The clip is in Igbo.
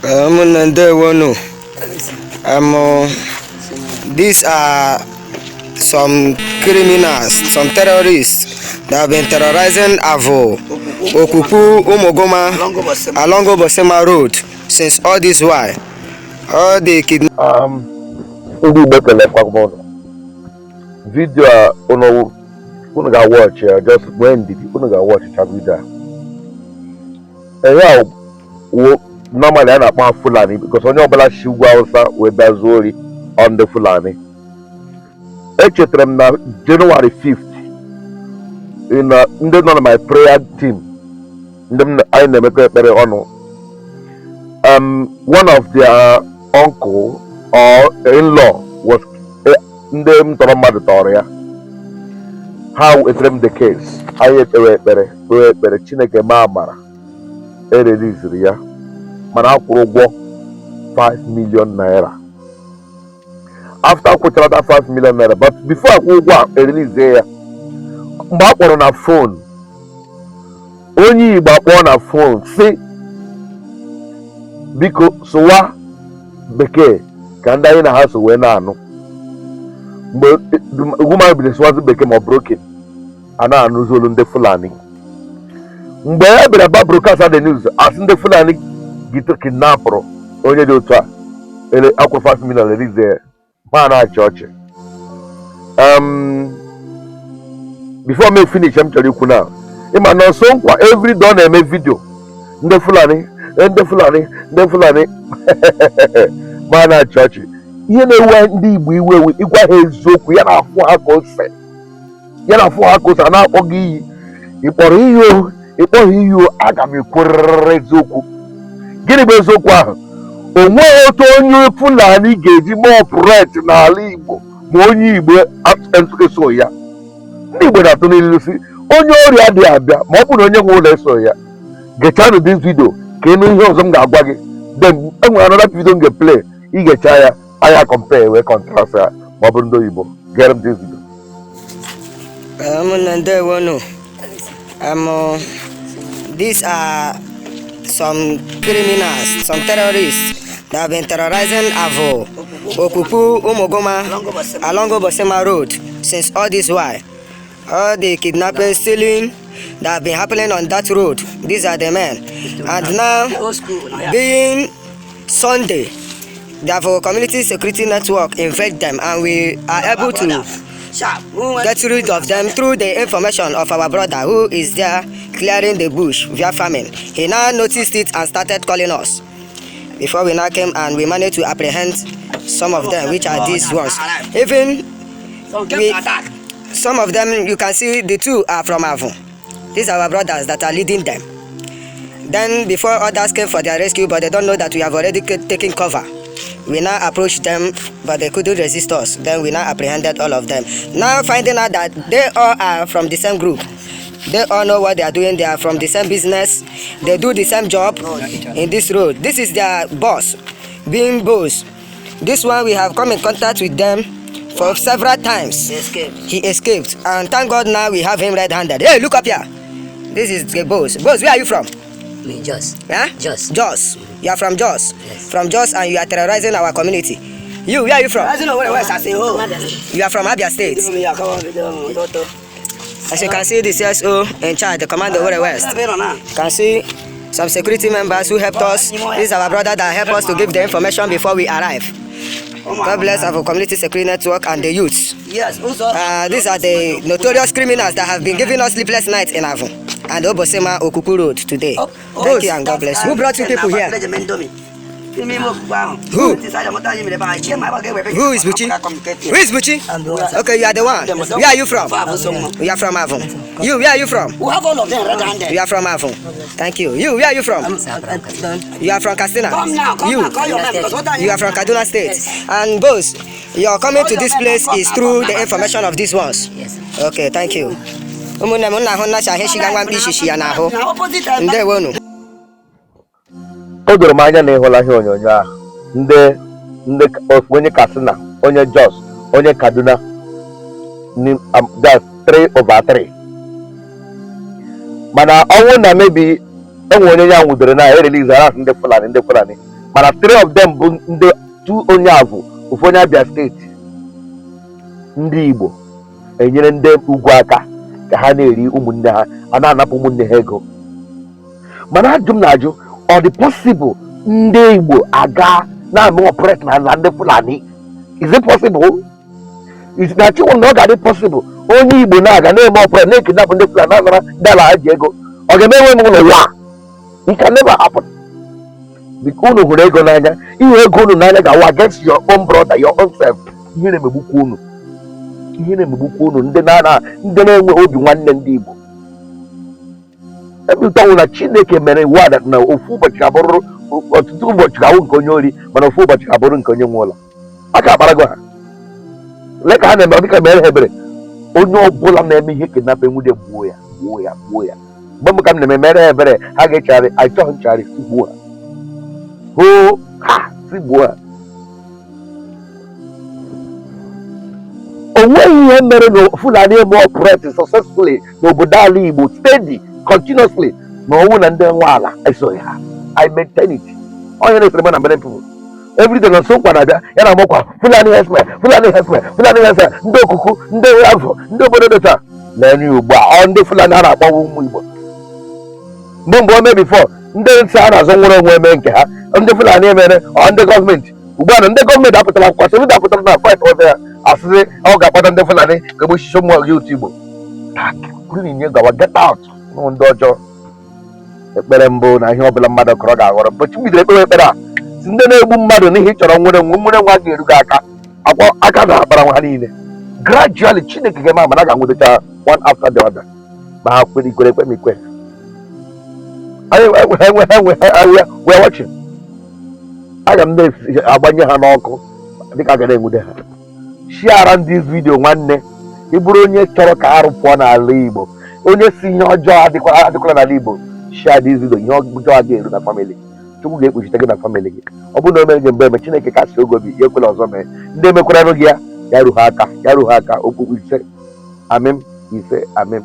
Ụmụnne, ndewonu. These are some criminals, some terrorists that have been terrorizing Avo, Okuku, Umuguma, along Obosema Road since all this while. All the kidnappers Ndị Igbo, ekelekwa m ụnụ. Video a unu ga-watch ya, just nwee ndidi, unu ga-watch video a. Ehe, a wo normally a na-akpọ ha Fulani because onye ọbụla si ugwu Hausa wee bịa zuo ori on the Fulani. Echetara m na January 5th in ndị nọ na my prayer team, ndị m anyị na-emekọ ekpere ọnụ, one of their uncle or in-law was ndị m tọrọ mmadụ tọrọ ya. Ha wetara m the case. Anyị ekpewe ekpere, kpewe ekpere, Chineke maa amara, ereliziri ya, mana a kwụrụ ụgwọ 5 million naira. After akwụchara that 5 million naira, but before akwụ ụgwọ a erelizie ya, mgbe a kpọrọ na phone, onye Igbo akpọọ na phone si, "Biko, sụwa bekee ka ndị anyị na ha so wee na-anụ." Mgbe woman bidoro sụwazi bekee ma ọ broken, a na-anụzi olu ndị Fulani. Mgbe e bịara ba broadcast the news, asị ndị Fulani gito kidnapụrụ onye dị otu a, ele akwụrụ 5 million, release ya, ma na-achị ọchị. Before me finish, m chọrọ ikwu na ịma na nso nkwa every day ọ na-eme video ndị Fulani, ndị Fulani, ndị Fulani, ma na-achị ọchị. Ihe na-ewe ndị Igbo iwe ewe, ịgwa ha eziokwu, ya na-afụ ha ka ose, ya na-afụ ha ka ose. A na-akpọ gị iyi, ị kpọrọ iyi o, ị kpọghị iyi o, aga m ekwurịrị eziokwu. Gịnị bụ eziokwu ahụ? O nweghị otu onye Fulani ga-eji mee operate n'ala Igbo ma onye Igbo eso ya. Ndị Igbo na-atụ n'ilu si onye ọrịa adịghị abịa ma ọ bụrụ na onye nwe ụlọ eso ya. Gechanụ this video ka ịnụ ihe ọzọ m ga-agwa gị. Then enwere another video m ga-play, ị gecha ya, anya compare wee contrast ya ma ọ bụrụ ndị oyibo. Gere m this video. Ụmụnne, ndewonu. These are some criminals, some terrorists that have been terrorizing Avo, Okupu, Umugoma, along Obosema Road since all this while. All the kidnapping, stealing that have been happening on that road, these are the men. And now, being Sunday, the Avo Community Security Network invade them and we are able to get rid of them through the information of our brother who is there clearing the bush via farming. He now noticed it and started calling us. Before we now came and we managed to apprehend some of them, which are these ones. Even we, some of them, you can see the two are from Avu. These are our brothers that are leading them. Then before others came for their rescue, but they don't know that we have already taken cover. We now approached them, but they couldn't resist us. Then we now apprehended all of them. Now finding out that they all are from the same group. They all know what they are doing. They are from the same business. They do the same job in this road. This is their boss, being boss. This one, we have come in contact with them for several times. He escaped, and thank God now we have him red-handed. Hey, look up here. This is the boss. Boss, where are you from? Me, Jos. Huh? Jos. Jos. You are from Jos. Yes. From Jos, and you are terrorizing our community. You, where are you from? You are from Abia State. As you can see, the CSO in charge, the commander over the West. You can see some security members who helped us. This is our brother that helped us to give the information before we arrive. God bless our Community Security Network and the youths. Yes, also. These are the notorious criminals that have been giving us sleepless nights in Avu and Obosema Okuku Road today. Thank you and God bless you. Who brought you people here? Who? Who is Buchi? Who is Buchi? Okay, you are the one. Where are you from? You are from Avu. You, where are you from? We have all of them red-handed. You are from Avu. Thank you. You, where are you from? You are from Katsina. Come now, come You, now, call your man, because what are you are from Kaduna State. And boss, your coming to this place is through the information of these ones. Yes. Okay, thank you. Ụmụnne m, nna ahụ nnacha ahụ eshiga nwa mkpi ishishi ya n'ahụ. Ndewonu. O doro m anya na ịhụla ihe onyonyo ahụ, ndị onye Katsina, onye Jos, onye Kaduna, that's 3 over 3. Mana ọnwụ na mebi enwe onye ya nwudere na erelize ara ndị Fulani, ndị Fulani. Mana three of them bụ ndị two onye Avụ, ofu onye Abia Steeti. Ndị Igbo enyere ndị ugwu aka ka ha na-eri ụmụnne ha, a na-anapụ ụmụnne ha ego. Mana ajụ m na-ajụ, ọ dị possible ndị Igbo aga na-eme operate na ala ndị Fulani? Is it possible? Is na chukwu na ọ ga-adị possible onye Igbo na-aga na-eme operate, na-ekidnap ndị Fulani, na-anara ndị ala ha ji ego? Ọ ga-eme enwe m n'ụwa? It can never happen, because unu hụrụ ego n'anya. Ihe ego unu n'anya ga-awụ against your own brother, your own self. Ihe na-emegbukwa unu, ihe na-emegbukwa unu, ndị na ndị na-enwe obi nwanne, ndị Igbo. Ebe ụtọ nwụ na Chineke mere iwu a na ofu ụbọchị ga-abụrụ ọtụtụ ụbọchị ga-awụ nke onye ori, mana ofu ụbọchị ga-abụrụ nke onye nwe ụlọ. Aka akparago ha. Lee ka ha na-eme, dịka mere ha ebere. Onye ọbụla na-eme ihe kidnap, enwude, gbuo ya, gbuo ya, gbuo ya. Mgbe m ka m na-eme mere ha ebere, ha ga-echegharị. Achọghị nchegharị, si gbuo ha, hoo ha, si gbuo ha. O nweghị ihe mere na Fulani eme operate successfully n'obodo ala Igbo steady, continuously, na ọnwụ na ndị nwe ala esoghị ha. I maintain it. Onye na-esere m na many people everyday na nso nkwa na-abịa ya na amụkwa Fulani herdsmen, Fulani herdsmen, Fulani herdsmen, ndị Okuku, ndị Avụ, ndị obodo dị taa na-enye ugbu a. Ọ ndị Fulani a na-akpọwa ụmụ Igbo. Mgbe mgbe ome before, ndị nsị a na-azụ nwere onwe eme nke ha, ndị Fulani emere. Ọ ndị gọọmenti ugbu a na ndị gọọmenti apụtara akwụkwọ sị ndị apụtara na fight ọzọ ya asịsị ọ ga-akpata ndị Fulani ka egbochichi ụmụ gị otu Igbo kwuru na inye gawa get out nụ ndị ọjọọ. Ekpere mbụ na ihe ọbụla mmadụ kọrọ ga-aghọrọ. Mgbe chi bidoro ekpewe ekpere a si ndị na-egbu mmadụ n'ihi ịchọrọ nwere nwe nwere nwa ga-eru gị aka akwa aka na-akpara ha niile. Gradually, Chineke ga-eme amara, ga-anwụdecha one after the other, ma ha kwere ikwere ekwe ma ikwe. Anyị enwe enwe enwe, we are watching. Aga m na-agbanye ha n'ọkụ dịka a ga na-enwude ha. Share ndị video, nwanne. Ị bụrụ onye chọrọ ka arụ pụọ n'ala Igbo, onye si ihe ọjọọ adịkwala n'ala Igbo, share this video. Ihe ọjọọ ga-eru na family, Chukwu ga-ekpuchite gị na family gị. Ọ bụrụ na o mere gị mgbe eme, Chineke kasị oge obi ya ekwela ọzọ mee. Ndị emekwaranụ gị ya, ya ruo ha aka, ya ruo ha aka. Okpukpu ise, amịm, ise, amịm.